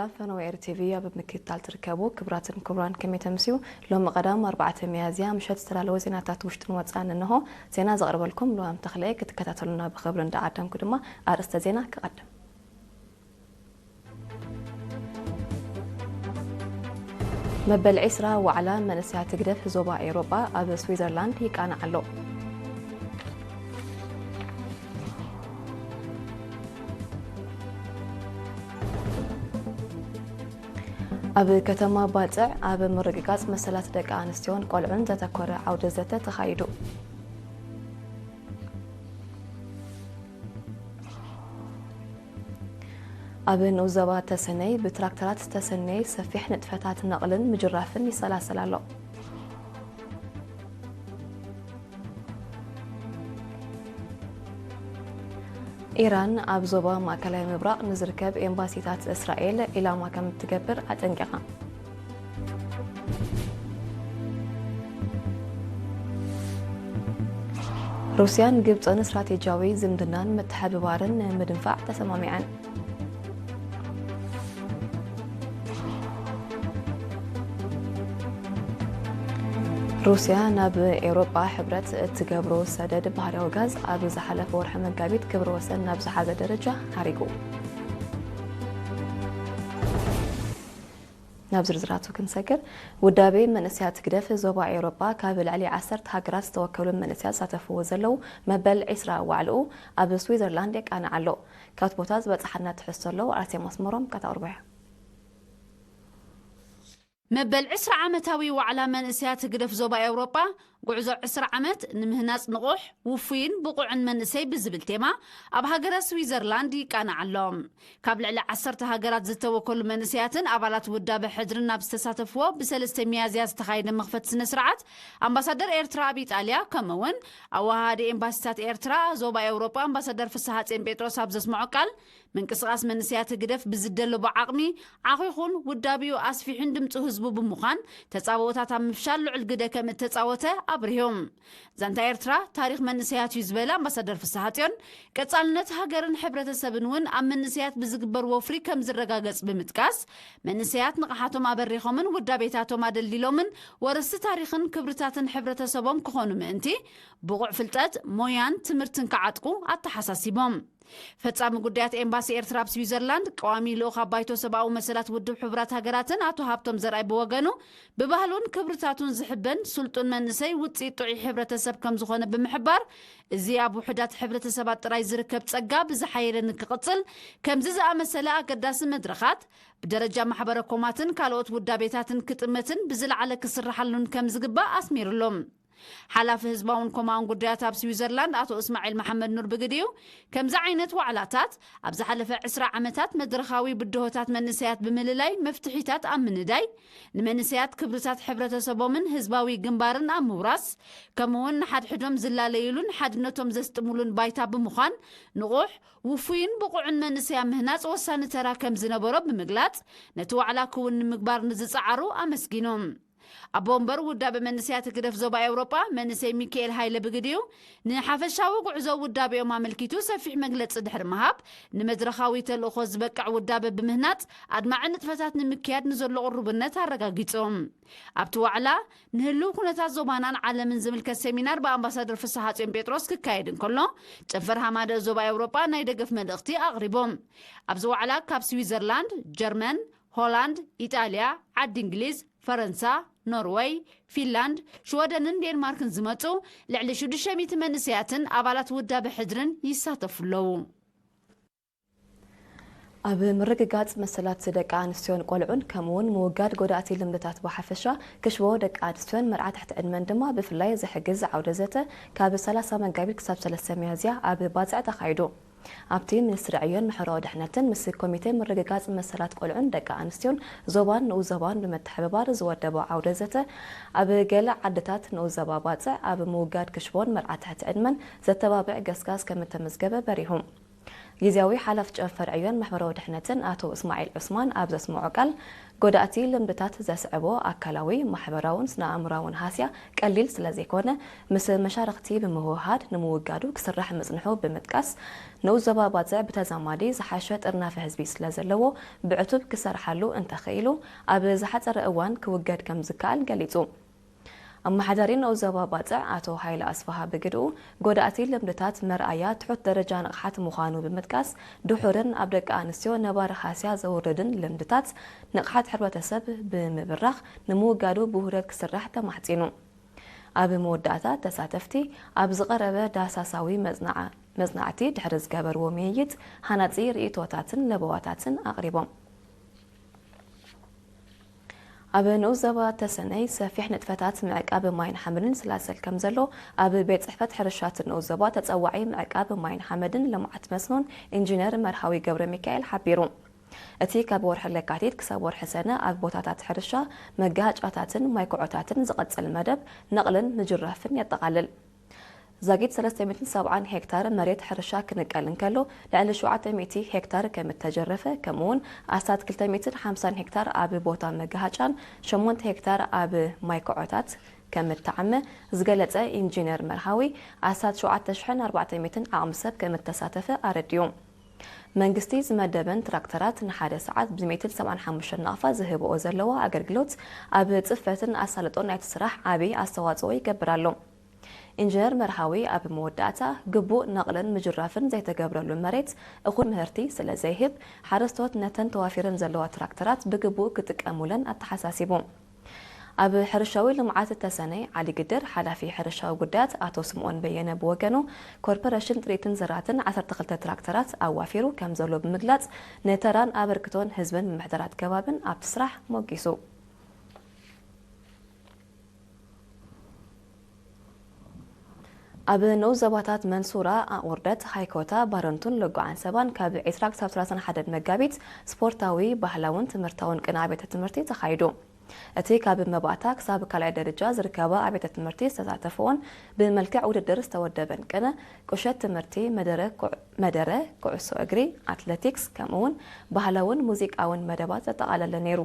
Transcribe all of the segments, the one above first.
ኣብ ፈነወ ኤር ቲቪ ኣብ ምክትታል ትርከቡ ክቡራትን ክቡራን ከመይ ተምስዩ? ሎሚ ቀዳም ኣርባዕተ ሚያዝያ ምሸት ዝተዳለወ ዜናታት ውሽጥን ወጻእን እንሆ። ዜና ዘቕርበልኩም ልዋም ተኽለ። ክትከታተሉና ብኽብሪ እንዳዓደምኩ ድማ ኣርእስተ ዜና ክቐድም። መበል ዕስራ ዋዕላ መንእሰያት ህግደፍ ዞባ ኤውሮጳ ኣብ ስዊዘርላንድ ይቃናዕ ኣሎ። ኣብ ከተማ ባጽዕ ኣብ ምርግጋጽ መሰላት ደቂ ኣንስትዮን ቆልዑን ዘተኮረ ዓውደ ዘተ ተኻይዱ። ኣብ ንኡስ ዞባ ተሰነይ ብትራክተራት ዝተሰነየ ሰፊሕ ንጥፈታት ነቕልን ምጅራፍን ይሰላሰል ኣሎ። ኢራን ኣብ ዞባ ማእከላይ ምብራቕ ንዝርከብ ኤምባሲታት እስራኤል ዒላማ ከም እትገብር ኣጠንቂቓ። ሩስያን ግብጽን ስትራቴጂያዊ ዝምድናን ምትሕብባርን ንምድንፋዕ ተሰማሚዐን። ሩስያ ናብ ኤውሮጳ ሕብረት እትገብሮ ሰደድ ባህርያዊ ጋዝ ኣብ ዝሓለፈ ወርሒ መጋቢት ክብረ ወሰን ናብ ዝሓዘ ደረጃ ሓሪጉ። ናብ ዝርዝራቱ ክንሰግር፣ ውዳቤ መንእሰያት ህግደፍ ዞባ ኤውሮጳ ካብ ልዕሊ ዓሰርተ ሃገራት ዝተወከሉ መንእሰያት ዝሳተፍዎ ዘለዉ መበል ዕስራ ዋዕልኡ ኣብ ስዊዘርላንድ የቃንዕ ኣሎ። ካብቲ ቦታ ዝበጽሓና ትሕዝቶ ኣለዉ፣ ኣርሴማ ኣስመሮም ከተቕርቦ እያ። መበል ዕስራ ዓመታዊ ዋዕላ መንእሰያት ህግደፍ ዞባ ኤውሮጳ፣ ጉዕዞ ዕስራ ዓመት ንምህናጽ ንቑሕ፣ ውፉይን ብቑዕን መንእሰይ ብዝብል ቴማ ኣብ ሃገረ ስዊዘርላንድ ይቃናዕ ኣሎ። ካብ ልዕሊ ዓሰርተ ሃገራት ዝተወከሉ መንእሰያትን ኣባላት ውዳበ ሕድርን ኣብ ዝተሳተፍዎ ብሰለስተ ሚያዝያ ዝተኻየደ መኽፈቲ ስነ ስርዓት፣ ኣምባሳደር ኤርትራ ኣብ ኢጣልያ፣ ከምኡ እውን ኣወሃሃዲ ኤምባሲታት ኤርትራ፣ ዞባ ኤውሮጳ ኣምባሳደር ፍስሓጽዮን ጴጥሮስ ኣብ ዘስምዖ ቃል፣ ምንቅስቓስ መንእሰያት ህግደፍ ብዝደለቦ ዓቕሚ ዓኺኹን ውዳቢኡ ኣስፊሑን ድምፂ ህዝቡ ብምዃን ተፃብኦታት ኣብ ምፍሻል ልዑል ግደ ከም እተፃወተ ኣብሪሁ። ዛንታ ኤርትራ ታሪኽ መንእሰያት እዩ ዝበለ ኣምባሳደር ፍስሓጽዮን፣ ቀጻልነት ሃገርን ሕብረተሰብን እውን ኣብ መንእሰያት ብዝግበር ወፍሪ ከም ዝረጋገጽ ብምጥቃስ፣ መንእሰያት ንቕሓቶም ኣበሪኾምን ውዳቤታቶም ኣደልዲሎምን ወረስቲ ታሪኽን ክብርታትን ሕብረተሰቦም ክኾኑ ምእንቲ፣ ብቑዕ ፍልጠት፣ ሞያን ትምህርትን ክዓጥቁ ኣተሓሳሲቦም። ፈጻሚ ጉዳያት ኤምባሲ ኤርትራ ኣብ ስዊዘርላንድ፣ ቀዋሚ ልኡኽ ኣብ ባይቶ ሰብኣዊ መሰላት ውድብ ሕቡራት ሃገራትን ኣቶ ሃብቶም ዘርኣይ ብወገኑ፣ ብባህሉን ክብርታቱን ዝሕበን ስልጡን መንእሰይ ውጽኢት ጥዑይ ሕብረተሰብ ከም ዝኾነ ብምሕባር፣ እዚ ኣብ ውሑዳት ሕብረተሰባት ጥራይ ዝርከብ ጸጋ ብዝሓየለ ንክቕጽል፣ ከምዚ ዝኣመሰለ ኣገዳሲ መድረኻት ብደረጃ ማሕበረ ኮማትን ካልኦት ውዳቤታትን ክጥመትን ብዝለዓለ ክስርሓሉን ከም ዝግባእ ኣስሚርሎም። ሓላፊ ህዝባውን ኮማውን ጉዳያት ኣብ ስዊዘርላንድ ኣቶ እስማዒል መሓመድ ኑር ብግዲኡ፣ ከምዚ ዓይነት ዋዕላታት ኣብ ዝሓለፈ ዕስራ ዓመታት መድረኻዊ ብድሆታት መንእሰያት ብምልላይ መፍትሒታት ኣብ ምንዳይ፣ ንመንእሰያት ክብርታት ሕብረተሰቦምን ህዝባዊ ግንባርን ኣብ ምውራስ፣ ከምኡውን ንሓድሕዶም ዝላለዩሉን ሓድነቶም ዘስጥሙሉን ባይታ ብምዃን፣ ንቑሕ፣ ውፉይን ብቑዕን መንእሰይ ኣብ ምህናጽ ወሳኒ ተራ ከም ዝነበሮ ብምግላጽ፣ ነቲ ዋዕላ ክውን ንምግባር ንዝጸዓሩ ኣመስጊኑ። ኣቦ ወንበር ውዳበ መንእሰያት ህግደፍ ዞባ ኤውሮጳ መንእሰይ ሚካኤል ሃይለ ብግዲኡ፣ ንሓፈሻዊ ጉዕዞ ውዳቤኦም ኣመልኪቱ ሰፊሕ መግለጺ ድሕሪ ምሃብ፣ ንመድረኻዊ ተልእኾ ዝበቅዕ ውዳበ ብምህናጽ ኣድማዒ ንጥፈታት ንምክያድ ንዘሎ ቅሩብነት ኣረጋጊጹ። ኣብቲ ዋዕላ፣ ንህልው ኩነታት ዞባናን ዓለምን ዝምልከት ሴሚናር ብኣምባሳደር ፍስሓጽዮን ጴጥሮስ ክካየድ እንከሎ፣ ጨንፈር ሃማደእ ዞባ ኤውሮጳ ናይ ደገፍ መልእኽቲ ኣቕሪቦም። ኣብዚ ዋዕላ ካብ ስዊዘርላንድ፣ ጀርመን፣ ሆላንድ፣ ኢጣልያ፣ ዓዲ እንግሊዝ፣ ፈረንሳ፣ ኖርወይ፣ ፊንላንድ፣ ሽወደንን ዴንማርክን ዝመጹ ልዕሊ ሽዱሽተ ሚእቲ መንእሰያትን ኣባላት ውዳበ ሕድርን ይሳተፉ ኣለዉ። ኣብ ምርግጋጽ መሰላት ደቂ ኣንስትዮን ቆልዑን፣ ከምኡውን ምውጋድ ጎዳእቲ ልምድታት ብሓፈሻ፣ ክሽቦ ደቂ ኣንስትዮን መርዓ ትሕቲ ዕድመን ድማ ብፍላይ ዝሕግዝ ዓውደ ዘተ ካብ ሰላሳ መጋቢት ክሳብ ሰለስተ ሚያዝያ ኣብ ባጽዕ ተኻይዱ። ኣብቲ ሚኒስትሪ ዕዮን ማሕበራዊ ድሕነትን ምስ ኮሚቴ ምርግጋጽ መሰላት ቆልዑን ደቂ ኣንስትዮን ዞባን ንኡስ ዞባን ብምትሕብባር ዝወደቦ ዓውደ ዘተ፣ ኣብ ገለ ዓድታት ንኡስ ዞባ ባጽዕ ኣብ ምውጋድ ክሽቦን መርዓ ትሕቲ ዕድመን ዘተባብዕ ገስጋስ ከም እተመዝገበ በሪሁ። ግዝያዊ ሓላፊ ጨንፈር ዕዮን ማሕበራዊ ድሕነትን ኣቶ እስማዒል ዑስማን ኣብ ዘስምዖ ቃል፣ ጎዳእቲ ልምድታት ዘስዕቦ ኣካላዊ፣ ማሕበራውን ስነ ኣእምራውን ሃስያ ቀሊል ስለ ዘይኮነ፣ ምስ መሻርኽቲ ብምውህሃድ ንምውጋዱ ክስራሕ ምጽንሑ ብምጥቃስ፣ ንኡስ ዞባ ባጽዕ ብተዛማዲ ዝሓሸ ጥርናፈ ህዝቢ ስለ ዘለዎ፣ ብዕቱብ ክሰርሓሉ እንተኽኢሉ፣ ኣብ ዝሓጸረ እዋን ክውገድ ከም ዝከኣል ገሊጹ። ኣመሓዳሪ ንኡስ ዞባ ባጽዕ ኣቶ ሃይለ ኣስፍሃ ብግድኡ፣ ጎዳእቲ ልምድታት መርኣያ ትሑት ደረጃ ንቕሓት ምዃኑ ብምጥቃስ፣ ድሑርን ኣብ ደቂ ኣንስትዮ ነባሪ ሃስያ ዘውርድን ልምድታት ንቕሓት ሕብረተሰብ ብምብራኽ ንምውጋዱ ብውህደት ክስራሕ ተማሕጺኑ። ኣብ መወዳእታ፣ ተሳተፍቲ ኣብ ዝቐረበ ዳህሳሳዊ መጽናዓ-፣ መጽናዕቲ ድሕሪ ዝገበርዎ ምይይጥ፣ ሃናጺ ርእይቶታትን ለበዋታትን ኣቕሪቦም። ኣብ ንኡስ ዞባ ተሰነይ ሰፊሕ ንጥፈታት ምዕቃብ ማይን ሓመድን ስላሰል ከም ዘሎ፣ ኣብ ቤት ጽሕፈት ሕርሻ እቲ ንኡስ ዞባ ተጸዋዒ ምዕቃብ ማይን ሓመድን ልምዓት መስኖን ኢንጂነር መርሃዊ ገብረ ሚካኤል ሓቢሩ። እቲ ካብ ወርሒ ለካቲት ክሳብ ወርሒ ሰነ ኣብ ቦታታት ሕርሻ፣ መጋሃጫታትን ማይ ኩዖታትን ዝቐጽል መደብ ነቕልን ምጅራፍን የጠቓልል። ዛጊት ሰለስተ ሚእትን ሰብዓን ሄክታር መሬት ሕርሻ ክንቀል እንከሎ፣ ልዕሊ ሸውዓተ ሚእቲ ሄክታር ከም እተጀረፈ፣ ከምኡውን ኣስታት ክልተ ሚእትን ሓምሳን ሄክታር ኣብ ቦታ መጋሃጫን ሸሞንተ ሄክታር ኣብ ማይ ኩዖታት ከም እተዓመ ዝገለጸ ኢንጂነር መርሃዊ፣ ኣስታት ሸውዓተ ሽሕን ኣርባዕተ ሚእትን ዓቕሚ ሰብ ከም እተሳተፈ ኣረዲኡ። መንግስቲ ዝመደበን ትራክተራት ንሓደ ሰዓት ብሚእትን ሰብዓን ሓሙሽተን ናቕፋ ዝህብኦ ዘለዎ ኣገልግሎት፣ ኣብ ጽፈትን ኣሳልጦን ናይቲ ስራሕ ዓቢ ኣስተዋጽኦ ይገብር ኣሎ። ኢንጂነር መርሃዊ ኣብ መወዳእታ፣ ግቡእ ነቕልን ምጅራፍን ዘይተገብረሉ መሬት እኹል ምህርቲ ስለ ዘይህብ፣ ሓረስቶት ነተን ተዋፊረን ዘለዋ ትራክተራት ብግቡእ ክጥቀሙለን ኣተሓሳሲቡ። ኣብ ሕርሻዊ ልምዓት ተሰነይ ዓሊ ግድር፣ ሓላፊ ሕርሻዊ ጉዳያት ኣቶ ስምኦን በየነ ብወገኑ፣ ኮርፖሬሽን ጥሪትን ዘራትን ዓሰርተ ክልተ ትራክተራት ኣዋፊሩ ከም ዘሎ ብምግላጽ፣ ንተራን ኣበርክቶን ህዝብን ምምሕዳራት ከባብን ኣብቲ ስራሕ ሞጊሱ። ኣብ ንኡስ ዞባታት መንሱራ፣ ኣቑርደት፣ ሃይኮታ፣ ባረንቱን ለጎ ዓንሰባን ካብ ዕስራ ክሳብ ሰላሳን ሓደን መጋቢት ስፖርታዊ፣ ባህላውን ትምህርታውን ቅነ ኣብያተ ትምህርቲ ተኻይዱ። እቲ ካብ መባእታ ክሳብ ካልኣይ ደረጃ ዝርከባ ኣብያተ ትምህርቲ ዝተሳተፈኦን ብመልክዕ ውድድር ዝተወደበን ቅነ፣ ቁሸት ትምህርቲ፣ መደረ ኩዕ-፣ መደረ፣ ኩዕሶ እግሪ፣ ኣትለቲክስ፣ ከምኡውን ባህላውን ሙዚቃውን መደባት ዘጠቓለለ ነይሩ።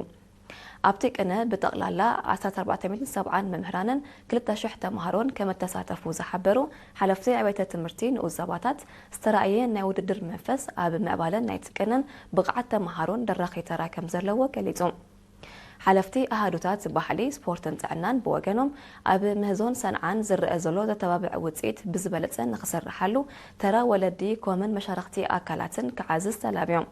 ኣብቲ ቅነ ብጠቕላላ ኣስታት ኣርባዕተ ሚእትን ሰብዓን መምህራንን ክልተ ሽሕ ተምሃሮን ከም እተሳተፉ ዝሓበሩ ሓለፍቲ ኣብያተ ትምህርቲ ንኡስ ዞባታት፣ ዝተራእየ ናይ ውድድር መንፈስ ኣብ ምዕባለ ናይቲ ቅነን ብቕዓት ተምሃሮን ደራኺ ተራ ከም ዘለዎ ገሊጹ። ሓለፍቲ ኣሃዱታት ባህሊ፣ ስፖርትን ጥዕናን ብወገኖም፣ ኣብ ምህዞን ሰንዓን ዝረአ ዘሎ ዘተባብዕ ውጽኢት ብዝበለጸ ንኽስርሓሉ፣ ተራ ወለዲ ኮምን መሻርኽቲ ኣካላትን ክዓዝዝ ተላብዮም።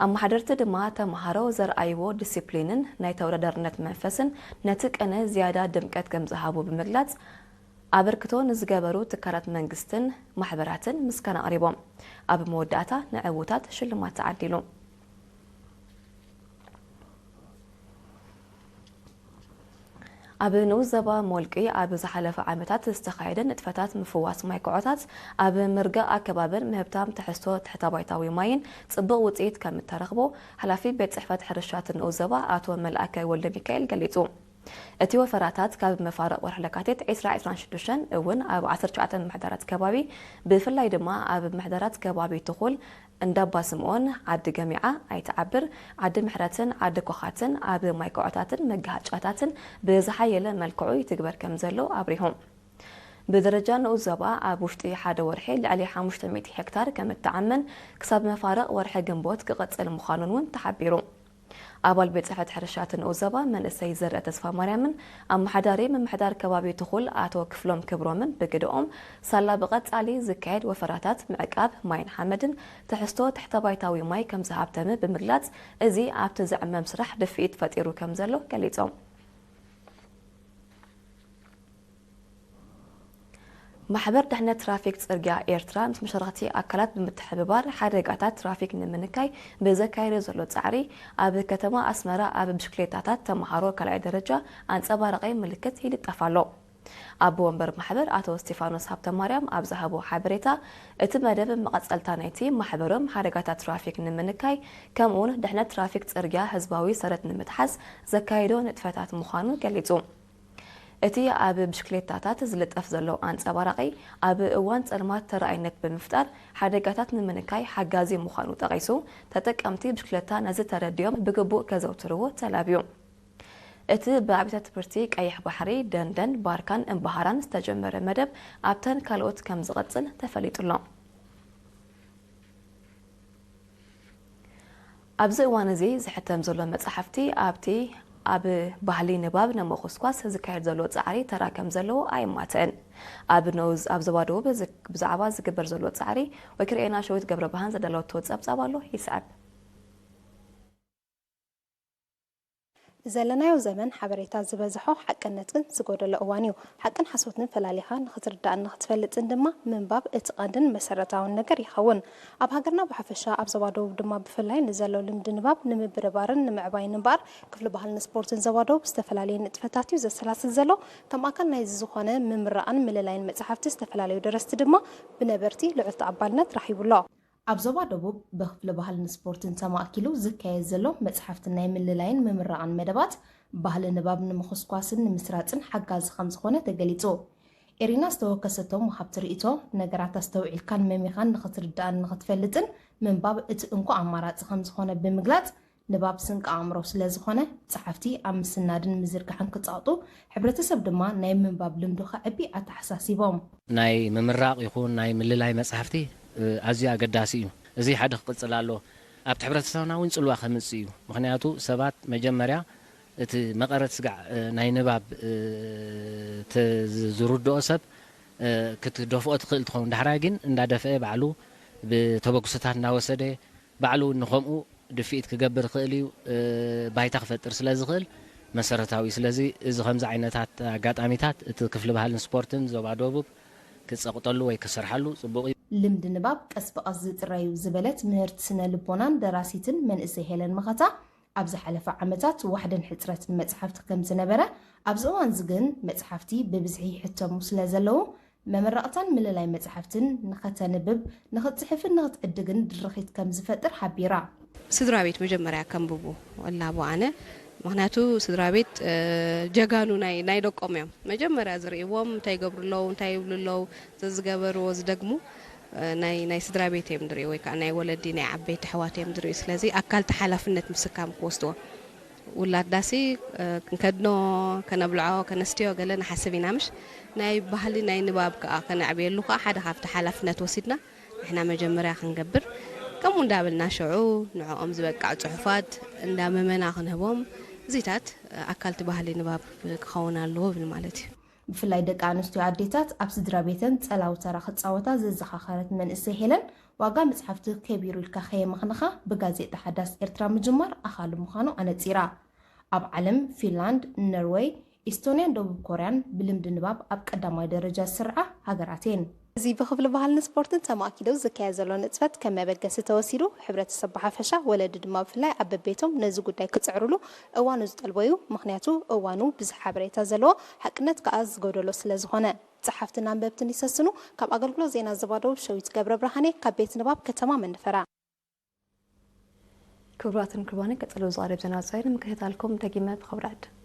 ኣመሓደርቲ ድማ፣ ተምሃሮ ዘርኣይዎ ዲሲፕሊንን ናይ ተወዳዳርነት መንፈስን ነቲ ቅነ ዝያዳ ድምቀት ከም ዝሃቦ ብምግላጽ፣ ኣበርክቶ ንዝገበሩ ትካላት መንግስትን ማሕበራትን ምስጋና ኣቕሪቦም። ኣብ መወዳእታ፣ ንዕዉታት ሽልማት ተዓዲሉ። ኣብ ንኡስ ዞባ ሞልቂ ኣብ ዝሓለፈ ዓመታት ዝተኻየደ ንጥፈታት ምፍዋስ ማይ ኩዖታት፣ ኣብ ምርጋእ ኣከባብን ምህብታም ትሕዝቶ ትሕተ-ባይታዊ ማይን ጽቡቕ ውጽኢት ከም እተረኽቦ፣ ሓላፊ ቤት ጽሕፈት ሕርሻ እቲ ንኡስ ዞባ ኣቶ መልኣከ ወልደሚካኤል ገሊጹ። እቲ ወፈራታት፣ ካብ መፋርቕ ወርሒ ለካቲት ዕስራ ዕስራን ሽዱሽተን እውን ኣብ ዓሰርተ ትሽዓተ ምምሕዳራት ከባቢ፣ ብፍላይ ድማ ኣብ ምምሕዳራት ከባቢ ትኹል፣ እንዳባ ስምኦን፣ ዓዲ ገሚዓ፣ ኣይትዓብር፣ ዓዲ ምሕረትን ዓዲ ኮኻትን ኣብ ማይ ኩዖታትን መጋሃጫታትን ብዝሓየለ መልክዑ ይትግበር ከም ዘሎ ኣብሪሆም። ብደረጃ ንኡስ ዞባ፣ ኣብ ውሽጢ ሓደ ወርሒ ልዕሊ ሓሙሽተ ሚእቲ ሄክታር ከም እተዓመን፣ ክሳብ መፋርቕ ወርሒ ግንቦት ክቕጽል ምዃኑን እውን ተሓቢሩ። ኣባል ቤት ጽሕፈት ሕርሻ እቲ ንኡስ ዞባ መንእሰይ ዘርአ ተስፋማርያምን ኣመሓዳሪ ምምሕዳር ከባቢ ትኹል ኣቶ ክፍሎም ክብሮምን ብግደኦም፣ ሳላ ብቐጻሊ ዝካየድ ወፈራታት ምዕቃብ ማይን ሓመድን ትሕዝቶ ትሕተ-ባይታዊ ማይ ከም ዝሃብተመ ብምግላጽ፣ እዚ ኣብቲ ዝዕመም ስራሕ ድፍኢት ፈጢሩ ከም ዘሎ ገሊጾም። ማሕበር ድሕነት ትራፊክ ጽርግያ ኤርትራ ምስ መሻርኽቲ ኣካላት ብምትሕብባር ሓደጋታት ትራፊክ ንምንካይ ብዘካየዶ ዘሎ ጻዕሪ፣ ኣብ ከተማ ኣስመራ ኣብ ብሽክሌታታት ተመሃሮ ካልኣይ ደረጃ ኣንጸባራቒ ምልክት ይልጠፍ ኣሎ። ኣቦ ወንበር ማሕበር ኣቶ እስቲፋኖስ ሃብተማርያም ኣብ ዝሃቦ ሓበሬታ፣ እቲ መደብ መቐጸልታ ናይቲ ማሕበሮም ሓደጋታት ትራፊክ ንምንካይ፣ ከምኡውን ድሕነት ትራፊክ ጽርግያ ህዝባዊ ሰረት ንምትሓዝ ዘካየዶ ንጥፈታት ምዃኑ ገሊጹ። እቲ ኣብ ብሽክሌታታት ዝልጠፍ ዘሎ ኣንጸባራቒ፣ ኣብ እዋን ጸልማት ተረኣይነት ብምፍጣር ሓደጋታት ንምንካይ ሓጋዚ ምዃኑ ጠቒሱ፣ ተጠቀምቲ ብሽክለታ ነዚ ተረዲኦም ብግቡእ ከዘውትርዎ ተላብዩ። እቲ ብኣብያተ ትምህርቲ ቀይሕ ባሕሪ፣ ደንደን፣ ባርካን እምባሃራን ዝተጀመረ መደብ ኣብተን ካልኦት ከም ዝቐጽል ተፈሊጡ ኣሎ። ኣብዚ እዋን እዚ ዝሕተም ዘሎ መጻሕፍቲ ኣብቲ ኣብ ባህሊ ንባብ ንምኹስኳስ ዝካየድ ዘሎ ጻዕሪ ተራ ከም ዘለዎ ኣይማትእን። ኣብ ነውዝ ኣብ ዞባ ደቡብ ዝ- ብዛዕባ ዝግበር ዘሎ ጻዕሪ ወኪልኤና ሸዊት ገብረ ብርሃን ዘዳለወቶ ጸብጻብ ኣሎ፣ ይስዕብ። ዘለናዮ ዘመን ሓበሬታ ዝበዝሖ ሓቅነትን ዝጎደሎ እዋን እዩ። ሓቅን ሓሶትን ፈላሊኻ ንኽትርዳእን ንኽትፈልጥን ድማ ምንባብ እቲ ቀንድን መሰረታውን ነገር ይኸውን። ኣብ ሃገርና ብሓፈሻ ኣብ ዞባ ደቡብ ድማ ብፍላይ ንዘሎ ልምዲ ንባብ ንምብርባርን ንምዕባይን እምበኣር ክፍሊ ባህልን ስፖርትን ዞባ ደቡብ ዝተፈላለየ ንጥፈታት እዩ ዘሰላስል ዘሎ። ከም ኣካል ናይዚ ዝኾነ ምምራቕን ምልላይን መጻሕፍቲ ዝተፈላለዩ ደረስቲ ድማ ብነበርቲ ልዑል ተቐባልነት ረኺቡ ኣሎ። ኣብ ዞባ ደቡብ ብክፍሊ ባህልን ስፖርትን ተማእኪሉ ዝካየድ ዘሎ መፅሓፍቲ ናይ ምልላይን ምምራቕን መደባት ባህሊ ንባብ ንምኹስኳስን ንምስራፅን ሓጋዚ ከምዝኾነ ተገሊፁ። ኤሪና ዝተወከሰቶም ወሃብቲ ርእይቶ፣ ነገራት ኣስተውዒልካን መሚኻን ንኽትርዳእን ንኽትፈልጥን ምንባብ እቲ እንኮ ኣማራፂ ከምዝኾነ ብምግላፅ፣ ንባብ ስንቂ ኣእምሮ ስለዝኾነ፣ ፀሓፍቲ ኣብ ምስናድን ምዝርጋሕን ክፀቕጡ፣ ሕብረተሰብ ድማ ናይ ምንባብ ልምዱ ከዕቢ ኣተሓሳሲቦም። ናይ ምምራቕ ይኹን ናይ ምልላይ መጻሕፍቲ ኣዝዩ ኣገዳሲ እዩ። እዚ ሓደ ክቕጽል ኣለዎ። ኣብቲ ሕብረተሰብና እውን ጽልዋ ከምጽእ እዩ። ምኽንያቱ ሰባት መጀመርያ እቲ መቐረት ስጋዕ ናይ ንባብ ዝርድኦ ሰብ ክትደፍኦ ትኽእል ትኸውን። ዳሕራይ ግን እንዳደፍአ ባዕሉ ብተበግሶታት እንዳወሰደ ባዕሉ እውን ንኸምኡ ድፍኢት ክገብር ይኽእል እዩ፣ ባይታ ክፈጥር ስለ ዝኽእል መሰረታዊ እዩ። ስለዚ እዚ ከምዚ ዓይነታት ኣጋጣሚታት እቲ ክፍሊ ባህልን ስፖርትን ዞባ ደቡብ ክጸቕጠሉ ወይ ክሰርሓሉ ጽቡቕ እዩ። ልምዲ ንባብ ቀስ ብቐስ ዝጥረ እዩ ዝበለት ምህርቲ ስነ ልቦናን ደራሲትን መንእሰይ ሄለን መኸታ፣ ኣብ ዝሓለፈ ዓመታት ዋሕድን ሕጽረትን መጽሓፍቲ ከም ዝነበረ፣ ኣብዚ እዋንዚ ግን መጽሓፍቲ ብብዝሒ ይሕተሙ ስለ ዘለዉ፣ መመረቕታን ምልላይ መጻሕፍትን ንኸተንብብ፣ ንኽትጽሕፍን ንኽትዕድግን ድርኺት ከም ዝፈጥር ሓቢራ። ስድራ ቤት መጀመርያ ከንብቡ እላቦ ኣነ። ምኽንያቱ ስድራ ቤት ጀጋኑ ናይ ናይ ደቆም እዮም። መጀመርያ ዝርእይዎም እንታይ ይገብሩ ኣለዉ፣ እንታይ ይብሉ ኣለዉ፣ ዘዝገበርዎ ዝደግሙ ናይ ናይ ስድራ ቤት እዮም ዝርእዩ ወይ ከዓ ናይ ወለዲ ናይ ዓበይቲ ኣሕዋት እዮም ዝርእዩ። ስለዚ ኣካል እቲ ሓላፍነት ምስካም ክወስድዎ። ውላድናሲ ክንከድኖ፣ ከነብልዖ፣ ከነስትዮ ገለ ንሓስብ ኢና ምሽ? ናይ ባህሊ ናይ ንባብ ከዓ ከነዕብየሉ ከዓ ሓደ ካብቲ ሓላፍነት ወሲድና ንሕና መጀመርያ ክንገብር ከምኡ እንዳበልና ሽዑ ንዕኦም ዝበቅዕ ፅሑፋት እንዳመመና ክንህቦም እዚታት ኣካልቲ ባህሊ ንባብ ክኸውን ኣለዎ ብል ማለት እዩ። ብፍላይ ደቂ ኣንስትዮ ኣዴታት ኣብ ስድራ ቤተን ፀላዊ ተራ ክፃወታ ዘዘኻኸረት መንእሰይ ሄለን፣ ዋጋ መፅሓፍቲ ከቢሩ ኢልካ ከየመኽነኻ ብጋዜጣ ሓዳስ ኤርትራ ምጅማር ኣኻሊ ምዃኑ ኣነፂራ። ኣብ ዓለም ፊንላንድ፣ ነርወይ፣ ኢስቶንያን ደቡብ ኮርያን ብልምዲ ንባብ ኣብ ቀዳማይ ደረጃ ዝስርዓ ሃገራት እየን። እዚ ብክፍሊ ባህልን ስፖርትን ተማእኪሉ ዝካየድ ዘሎ ንጥፈት ከም መበገሲ ተወሲዱ፣ ሕብረተሰብ ብሓፈሻ፣ ወለዲ ድማ ብፍላይ ኣብ በቤቶም ነዚ ጉዳይ ክፅዕርሉ እዋኑ ዝጠልቦ እዩ። ምኽንያቱ እዋኑ ብዙሕ ሓበሬታ ዘለዎ፣ ሓቅነት ከኣ ዝጎደሎ ስለዝኾነ። ጸሓፍትን ኣንበብትን ይሰስኑ። ካብ ኣገልግሎት ዜና ዞባ ደቡብ ሸዊት ገብረብርሃን እየ፣ ካብ ቤት ንባብ ከተማ መንደፈራ። ክቡራትን ክቡራንን ቀጺሉ ዝቐርብ ዜና ኣውጻኢ ንምክትታልኩም ደጊመ ብኽብሪ ዕድም።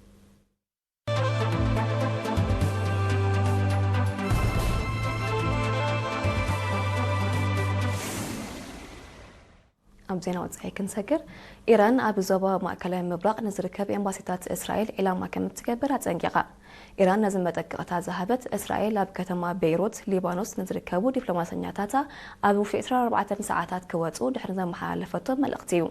ኣብ ዜና ወጻኢ ክንሰግር፣ ኢራን ኣብ ዞባ ማእከላይ ምብራቕ ንዝርከብ ኤምባሲታት እስራኤል ዒላማ ከም እትገብር ኣጸንቂቓ። ኢራን ነዚ መጠንቀቕታ ዝሃበት፣ እስራኤል ኣብ ከተማ ቤይሩት ሊባኖስ ንዝርከቡ ዲፕሎማሰኛታታ ኣብ ውሽጢ ዕስራን ኣርባዕተን ሰዓታት ክወጹ ድሕሪ ዘመሓላለፈቶ መልእኽቲ እዩ።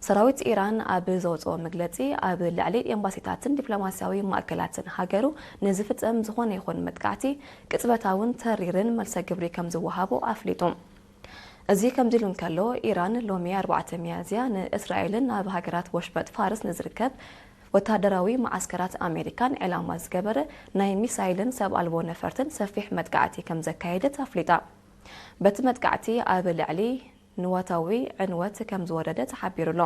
ሰራዊት ኢራን ኣብ ዘውጽኦ መግለጺ፣ ኣብ ልዕሊ ኤምባሲታትን ዲፕሎማስያዊ ማእከላትን ሃገሩ ንዝፍጸም ዝኾነ ይኹን መጥቃዕቲ ቅጽበታውን ተሪርን መልሰ ግብሪ ከም ዝወሃቦ ኣፍሊጡ። እዚ ከምዚ ኢሉ እንከሎ፣ ኢራን ሎሚ ኣርባዕተ ሚያዝያ ንእስራኤልን ኣብ ሃገራት ወሽመጥ ፋርስ ንዝርከብ ወተሃደራዊ መዓስከራት ኣሜሪካን ዕላማ ዝገበረ ናይ ሚሳይልን ሰብ ኣልቦ ነፈርትን ሰፊሕ መጥቃዕቲ ከም ዘካየደት ኣፍሊጣ። በቲ መጥቃዕቲ ኣብ ልዕሊ ንዋታዊ ዕንወት ከም ዝወረደ ተሓቢሩ ኣሎ።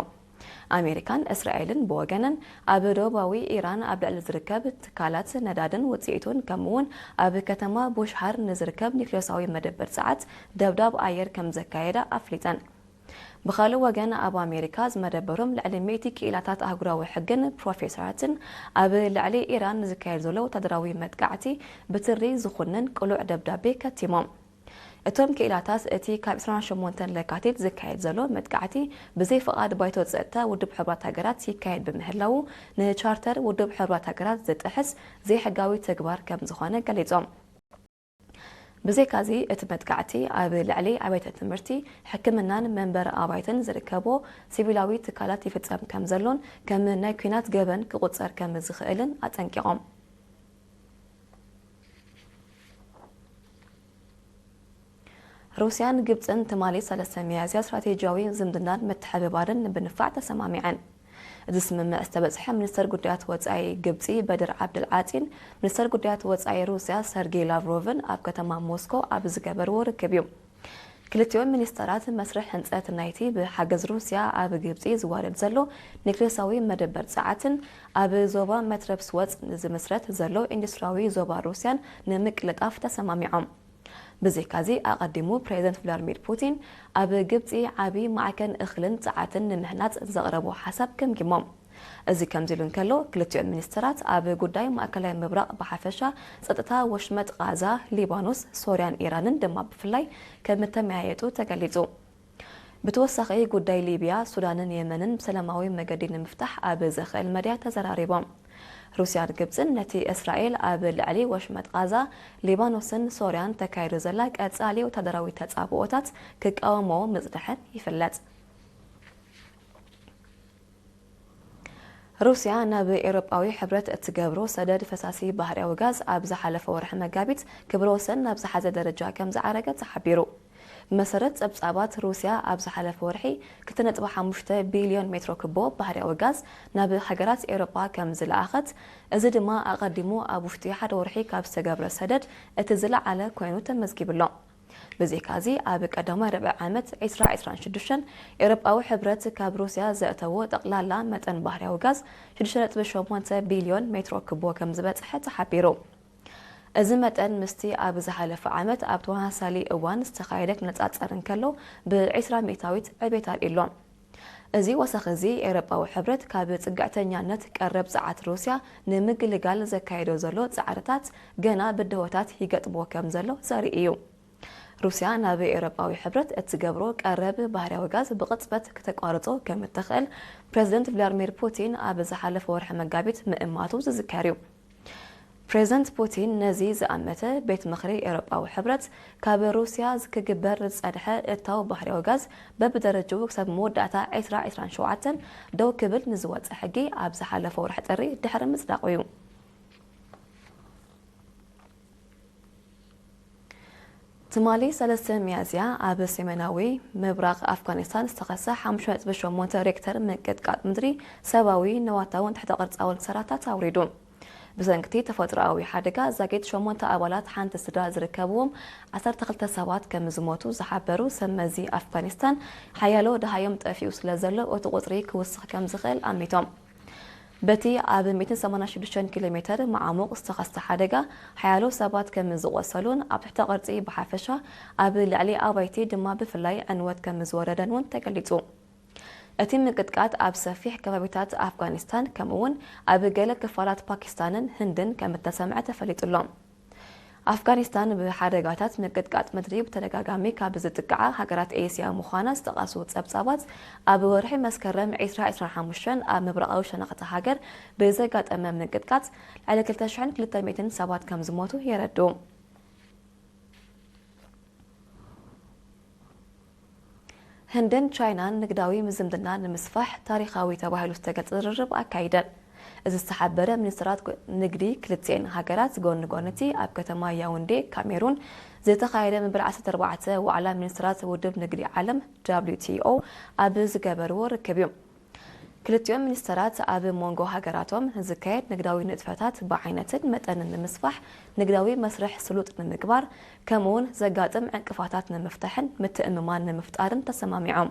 ኣሜሪካን እስራኤልን ብወገነን ኣብ ደቡባዊ ኢራን ኣብ ልዕሊ ዝርከብ ትካላት ነዳድን ውፅኢቱን ከምኡውን ኣብ ከተማ ቡሽሃር ንዝርከብ ኒክሌሳዊ መደበር ፀዓት ደብዳብ ኣየር ከም ዘካየዳ ኣፍሊጠን። ብኻልእ ወገን፣ ኣብ ኣሜሪካ ዝመደበሮም ልዕሊ ሚእቲ ክኢላታት ኣህጉራዊ ሕግን ፕሮፌሰራትን ኣብ ልዕሊ ኢራን ዝካየድ ዘሎ ወታደራዊ መጥቃዕቲ ብትሪ ዝኹንን ቅሉዕ ደብዳቤ ከቲሞም። እቶም ክኢላታት፣ እቲ ካብ ዕስራን ሸሞንተን ለካቲት ዝካየድ ዘሎ መጥቃዕቲ ብዘይ ፍቓድ ባይቶ ጸጥታ ውድብ ሕቡራት ሃገራት ይካየድ ብምህላዉ፣ ንቻርተር ውድብ ሕቡራት ሃገራት ዝጥሕስ ዘይሕጋዊ ተግባር ከም ዝኾነ ገሊጾም። ብዘይካዚ፣ እቲ መጥቃዕቲ ኣብ ልዕሊ ኣብያተ ትምህርቲ፣ ሕክምናን መንበሪ ኣባይትን ዝርከቦ ሲቪላዊ ትካላት ይፍጸም ከም ዘሎን ከም ናይ ኲናት ገበን ክቑጸር ከም ዝኽእልን ኣጠንቂቖም። ሩስያን ግብጽን ትማሊ ሰለስተ ሚያዝያ ስትራቴጂያዊ ዝምድናን ምትሕብባርን ንምንፋዕ ተሰማሚዐን። እዚ ስምምዕ ዝተበጽሐ ሚኒስተር ጉዳያት ወጻኢ ግብጺ በድር ዓብድል ዓጢን ሚኒስተር ጉዳያት ወጻኢ ሩስያ ሰርጌይ ላቭሮቭን ኣብ ከተማ ሞስኮ ኣብ ዝገበርዎ ርክብ እዩ። ክልቲኦም ሚኒስተራት መስርሕ ህንጸት ናይቲ ብሓገዝ ሩስያ ኣብ ግብጺ ዝዋደድ ዘሎ ኒክሌሳዊ መደበር ጸዓትን ኣብ ዞባ መትረብ ስወጽ ዝምስረት ዘሎ ኢንዱስትሪያዊ ዞባ ሩስያን ንምቅልጣፍ ተሰማሚዖም። ብዘይካዚ፣ ኣቐዲሙ ፕሬዚደንት ቭላድሚር ፑቲን ኣብ ግብጺ ዓቢ ማዕከን እኽልን ጸዓትን ንምህናጽ ዘቕረቦ ሓሳብ ገምጊሞም። እዚ ከምዚ ኢሉ እንከሎ፣ ክልቲኦም ሚኒስተራት ኣብ ጉዳይ ማእከላይ ምብራቕ ብሓፈሻ፣ ጸጥታ ወሽመጥ ቓዛ፣ ሊባኖስ፣ ሶርያን ኢራንን ድማ ብፍላይ ከም እተመያየጡ ተገሊጹ። ብተወሳኺ፣ ጉዳይ ሊብያ፣ ሱዳንን የመንን ብሰላማዊ መገዲ ንምፍታሕ ኣብ ዘኽእል መድያ ተዘራሪቦም። ሩስያን ግብጽን ነቲ እስራኤል ኣብ ልዕሊ ወሽመጥ ቓዛ፣ ሊባኖስን ሶርያን ተካይዶ ዘላ ቀጻሊ ወታደራዊ ተጻብኦታት ክቃወምኦ ምጽንሐን ይፍለጥ። ሩስያ ናብ ኤውሮጳዊ ሕብረት እትገብሮ ሰደድ ፈሳሲ ባህርያዊ ጋዝ ኣብ ዝሓለፈ ወርሒ መጋቢት ክብረ ወሰን ናብ ዝሓዘ ደረጃ ከም ዝዓረገ ተሓቢሩ። ብመሰረት ጸብጻባት፣ ሩስያ ኣብ ዝሓለፈ ወርሒ ክልተ ነጥቢ ሓሙሽተ ቢልዮን ሜትሮ ክቦ ባህርያዊ ጋዝ ናብ ሃገራት ኤውሮጳ ከም ዝለኣኸት፣ እዚ ድማ ኣቐዲሙ ኣብ ውሽጢ ሓደ ወርሒ ካብ ዝተገብረ ሰደድ እቲ ዝለዓለ ኮይኑ ተመዝጊቡ ኣሎ። ብዘይካዚ፣ ኣብ ቀዳማይ ርብዒ ዓመት ዕስራ ዕስራን ሽዱሽተን፣ ኤውሮጳዊ ሕብረት ካብ ሩስያ ዘእተዎ ጠቕላላ መጠን ባህርያዊ ጋዝ ሽዱሽተ ነጥቢ ሸሞንተ ቢልዮን ሜትሮ ክቦ ከም ዝበጽሐ ተሓቢሩ። እዚ መጠን ምስቲ ኣብ ዝሓለፈ ዓመት ኣብ ተመሳሳሊ እዋን ዝተኻየደ ክነጻጸር እንከሎ፣ ብዕስራ ሚእታዊት ዕቤት ኣልዒ ኣሎ። እዚ ወሰኽ እዚ፣ ኤውሮጳዊ ሕብረት ካብ ጽግዕተኛነት ቀረብ ጸዓት ሩስያ ንምግልጋል ዘካየዶ ዘሎ ጻዕርታት ገና ብድሆታት ይገጥምዎ ከም ዘሎ ዘርኢ እዩ። ሩስያ ናብ ኤውሮጳዊ ሕብረት እትገብሮ ቀረብ ባህርያዊ ጋዝ ብቕጽበት ክተቋርጾ ከም እትኽእል ፕረዚደንት ቭላድሚር ፑቲን ኣብ ዝሓለፈ ወርሒ መጋቢት ምእማቱ ዝዝከር እዩ። ፕረዚደንት ፑቲን ነዚ ዝኣመተ፣ ቤት ምኽሪ ኤውሮጳዊ ሕብረት ካብ ሩስያ ክግበር ዝጸንሐ እታው ባህርያዊ ጋዝ በብደረጅኡ ክሳብ መወዳእታ ዕስራ ዕስራን ሸውዓተን ደው ክብል ንዝወጸ ሕጊ ኣብ ዝሓለፈ ወርሒ ጥሪ ድሕሪ ምጽዳቑ እዩ። ትማሊ ሰለስተ ሚያዝያ ኣብ ሰሜናዊ ምብራቕ ኣፍጋኒስታን ዝተኸሰ ሓሙሽተ ነጥቢ ሸሞንተ ሬክተር ምንቅጥቃጥ ምድሪ ሰብኣዊ፣ ንዋታውን ትሕተ ቅርጻውን ክሳራታት ኣውሪዱ። ብሰንክቲ ተፈጥሮኣዊ ሓደጋ ዛጊት ሸሞንተ ኣባላት ሓንቲ ስድራ ዝርከብዎም ዓሰርተ ክልተ ሰባት ከም ዝሞቱ ዝሓበሩ ሰብ መዚ ኣፍጋኒስታን፣ ሓያሎ ደሃዮም ጠፊኡ ስለ ዘሎ እቲ ቁጽሪ ክውስኽ ከም ዝኽእል ኣሚቶም። በቲ ኣብ ሚእትን ሰማንያን ሽዱሽተን ኪሎ ሜተር መዓሙቕ ዝተኸስተ ሓደጋ፣ ሓያሎ ሰባት ከም ዝቖሰሉን ኣብ ትሕተ ቅርጺ ብሓፈሻ፣ ኣብ ልዕሊ ኣባይቲ ድማ ብፍላይ ዕንወት ከም ዝወረደን እውን ተገሊጹ። እቲ ምንቅጥቃጥ ኣብ ሰፊሕ ከባቢታት ኣፍጋኒስታን፣ ከምኡ'ውን ኣብ ገለ ክፋላት ፓኪስታንን ህንድን ከም እተሰምዐ ተፈሊጡ ኣሎ። ኣፍጋኒስታን ብሓደጋታት ምንቅጥቃጥ ምድሪ ብተደጋጋሚ ካብ ዝጥቅዓ ሃገራት ኤስያ ምዃና ዝጠቐሱ ጸብጻባት፣ ኣብ ወርሒ መስከረም ዕስራ ዕስራን ሓሙሽተን ኣብ ምብራቓዊ ሸነኽ እታ ሃገር ብዘጋጠመ ምንቅጥቃጥ ልዕሊ ክልተ ሽሕን ክልተ ሚእትን ሰባት ከም ዝሞቱ የረድኡ። ህንድን ቻይናን ንግዳዊ ዝምድና ንምስፋሕ ታሪኻዊ ተባሂሉ ዝተገልጸ ዝርርብ ኣካይደን። እዚ ዝተሓበረ፣ ሚኒስትራት ንግዲ ክልቲኤን ሃገራት ጎኒ ጎኒ እቲ ኣብ ከተማ ያውንዴ፣ ካሜሩን፣ ዝተኻየደ መበል ዓሰርተ ኣርባዕተ ዋዕላ ሚኒስትራት ውድብ ንግዲ ዓለም፣ ደብሊው ቲ ኦ፣ ኣብ ዝገበርዎ ርክብ እዩ። ክልቲኦም ሚኒስተራት ኣብ መንጎ ሃገራቶም ንዝካየድ ንግዳዊ ንጥፈታት ብዓይነትን መጠንን ንምስፋሕ፣ ንግዳዊ መስርሕ ስሉጥ ንምግባር፣ ከምኡውን ዘጋጥም ዕንቅፋታት ንምፍታሕን ምትእምማን ንምፍጣርን ተሰማሚዖም።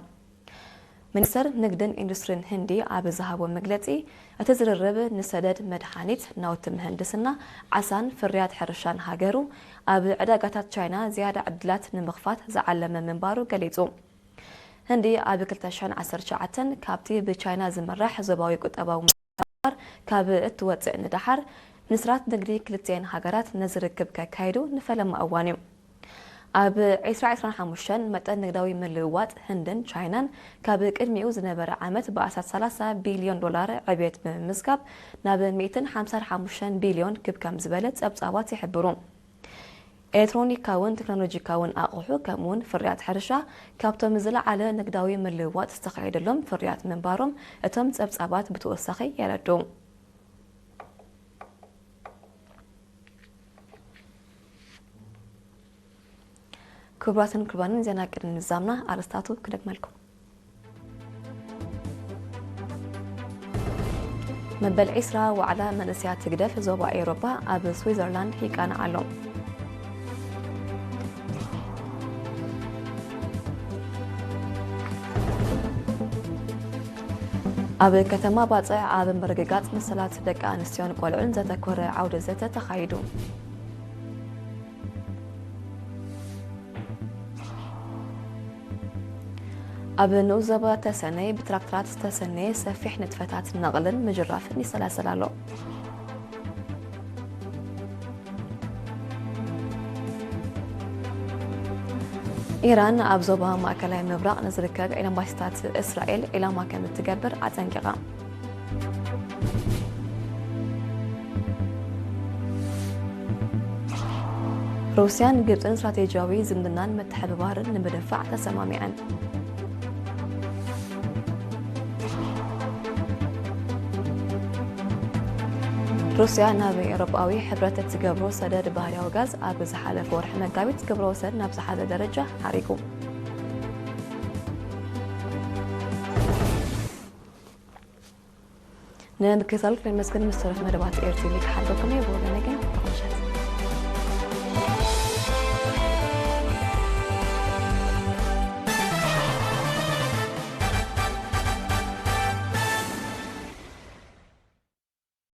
ሚኒስተር ንግድን ኢንዱስትሪን ህንዲ ኣብ ዝሃቦ መግለጺ፣ እቲ ዝርርብ ንሰደድ መድሃኒት፣ ናውቲ ምህንድስና፣ ዓሳን ፍርያት ሕርሻን ሃገሩ ኣብ ዕዳጋታት ቻይና ዝያዳ ዕድላት ንምኽፋት ዝዓለመ ምንባሩ ገሊጹ። ህንዲ ኣብ ክልተ ሽሕን ዓሰርተ ትሽዓተን ካብቲ ብቻይና ዝምራሕ ዞባዊ ቁጠባዊ ምትሕብባር ካብ እትወጽእ ንደሓር፣ ሚኒስትራት ንግዲ ክልቲኤን ሃገራት ነዚ ርክብ ከካይዱ ንፈለማ እዋን እዩ። ኣብ ዕስራ ዕስራን ሓሙሽተን መጠን ንግዳዊ ምልውዋጥ ህንድን ቻይናን ካብ ቅድሚኡ ዝነበረ ዓመት ብኣስታት ሰላሳ ቢልዮን ዶላር ዕብየት ብምምዝጋብ ናብ ሚእትን ሓምሳን ሓሙሽተን ቢልዮን ክብ ከም ዝበለ ጸብጻባት ይሕብሩ። ኤሌክትሮኒካውን ቴክኖሎጂካውን ኣቑሑ ከምኡውን ፍርያት ሕርሻ ካብቶም ዝለዓለ ንግዳዊ ምልውዋጥ ዝተኻየደሎም ፍርያት ምንባሮም እቶም ጸብጻባት ብተወሳኺ የረድኡ። ክቡራትን ክቡራንን ዜና ቅድሚ ምዛምና ኣርእስታቱ ክደግመልኩም። መበል ዕስራ ዋዕላ መንእሰያት ህግደፍ ዞባ ኤውሮጳ ኣብ ስዊዘርላንድ ይቃናዕ ኣሎ። ኣብ ከተማ ባጽዕ ኣብ ምርግጋጽ መሰላት ደቂ ኣንስትዮን ቆልዑን ዘተኮረ ዓውደ ዘተ ተኻይዱ። ኣብ ንኡስ ዞባ ተሰነይ ብትራክተራት ዝተሰነየ ሰፊሕ ንጥፈታት ነቕልን ምጅራፍን ይሰላሰል ኣሎ። ኢራን ኣብ ዞባ ማእከላይ ምብራቕ ንዝርከብ ኤምባሲታት እስራኤል ዒላማ ከም እትገብር ኣጠንቂቓ። ሩስያን ግብጽን ስትራቴጂያዊ ዝምድናን ምትሕብባርን ንምድንፋዕ ተሰማሚዐን። ሩስያ ናብ ኤውሮጳዊ ሕብረት እትገብሮ ሰደድ ባህርያዊ ጋዝ ኣብ ዝሓለፈ ወርሒ መጋቢት ግብረ ወሰን ናብ ዝሓዘ ደረጃ ዓሪጉ። ንምክትታል ክነመስግን ምስ ተረፍ መደባት ኤርትቪ ክሓልፈኩም እየ። ብወገነ ግን